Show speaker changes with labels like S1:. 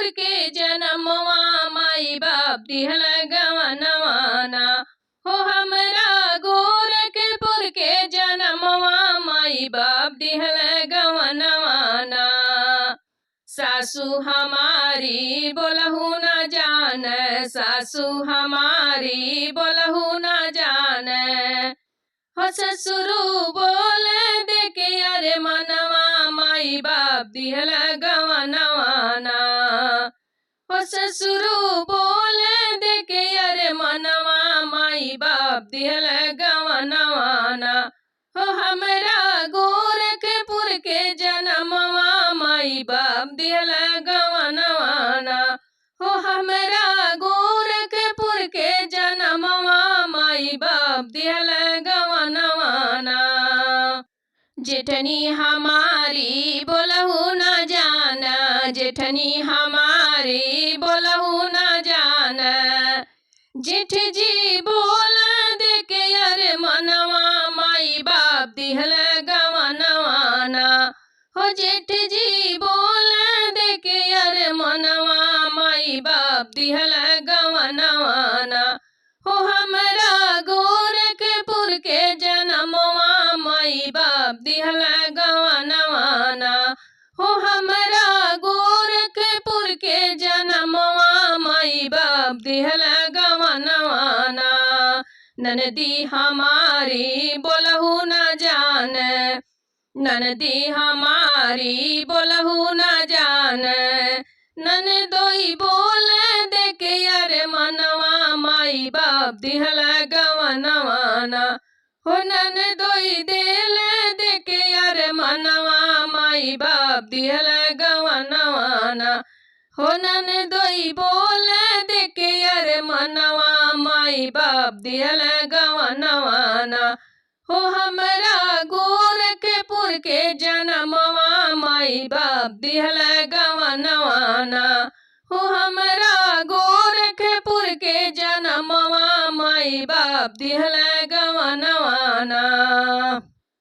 S1: के जनमवा माई बाप दिहल गवनवाना। हो हमरा गोरखपुर के जनमवा माई बाप दिहल गवनवाना। सासू हमारी बोलहु न जान, सासू हमारी बोलहु न जान। हो ससुरु बोले देके अरे मनवा माई बाप दिहल गवनवाना। हो ससुरु बोले देके अरे मनवा माई बाप दिहल गवनवाना। हो हमरा गोरखपुर के जनमवा माई बाप दिहल गवनवाना। हो हमरा गोरखपुर के जनमवा माई बाप दिहल गवनवाना। जेठनी हमारी बोलहु न जान, जेठनी हमारी बोलहु न जान। जेठ जी बोल देके अरे मनवा माई बाप दिहल गवनवाना। हो जेठ जी बोल देके अरे मनवा माई बाप दिहल गवनवाना। हो हमरा गोरखपुर के जनमवा माई बाप दिहल गवनवाना। हो हमरा गोरखपुर के जनमवा माई बाप दिहल गवनवाना। ननदी हमारी बोलहु न जान, ननदी हमारी बोलहु न जान। ननदोई बोल देके अरे मनवा माई बाप दिहल गवनवाना। हो ननदोई देल देके अरे मनवा माई बाप दिहल गवनवाना। हो ननदोई बोल देके अरे मनवा माई बाप दिहल गवनवाना। हो हमरा गोरखपुर के जनमवा माई बाप दिहल गवनवाना। हो हमरा गोरखपुर के जनमवा माई बाप दिहल गवनवाना।